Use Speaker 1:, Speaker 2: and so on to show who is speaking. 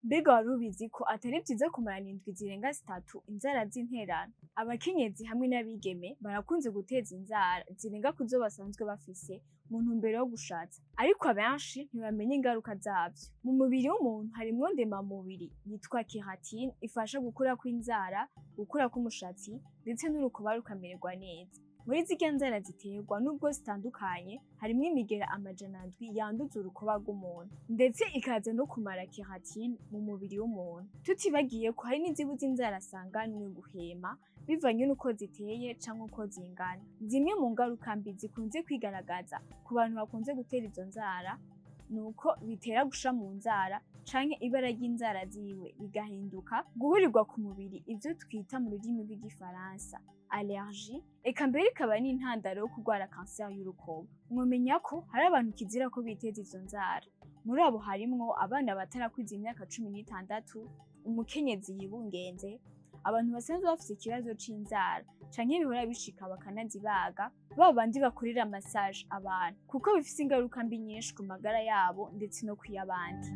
Speaker 1: Mbega wari ubizi ko atari vyiza kumarana indwi zirenga 3 inzara z'interano? Abakenyezi hamwe n'abigeme barakunze guteza inzara zirenga kuzo basanzwe bafise mu ntumbero yo gushaza, ariko abenshi ntibamenya ingaruka zavyo. Mu mubiri w'umuntu harimwo ndemamubiri yitwa kératine ifasha gukura kw'inzara, gukura kw'umushatsi ndetse n'urukoba rukamererwa neza. Muri zirya nzara ziterwa nubwo zitandukanye, harimwo imigera 700 yanduza urukoba rw'umuntu, ndetse ikaza no kumara kératine mu mubiri w'umuntu. Tutibagiye ko hari n'izibuza inzara asanganwe guhema bivanye n'uko ziteye canke uko zingana. Zimwe mu ngaruka mbi zikunze kwigaragaza ku bantu bakunze gutera izo nzara nuko bitera gusha mu nzara canke ibara ry'inzara ziwe rigahinduka, guhurirwa ku mubiri ivyo twita mu rurimi rw'igifaransa allergie, eka mbere ikaba n'intandaro yo kurwara kanseri y'urukoba. Mwomenya ko hari abantu kizira ko biteza izo nzara. Muri abo harimwo abana batarakwiza imyaka 16, umukenyezi yibungenze, abantu basanzwe bafise ikibazo c'inzara canke bihora bishika bakanazibaga, ba bandi bakorera massage abantu, kuko bifise ingaruka mbi nyinshi ku magara yabo ndetse no kuy'abandi.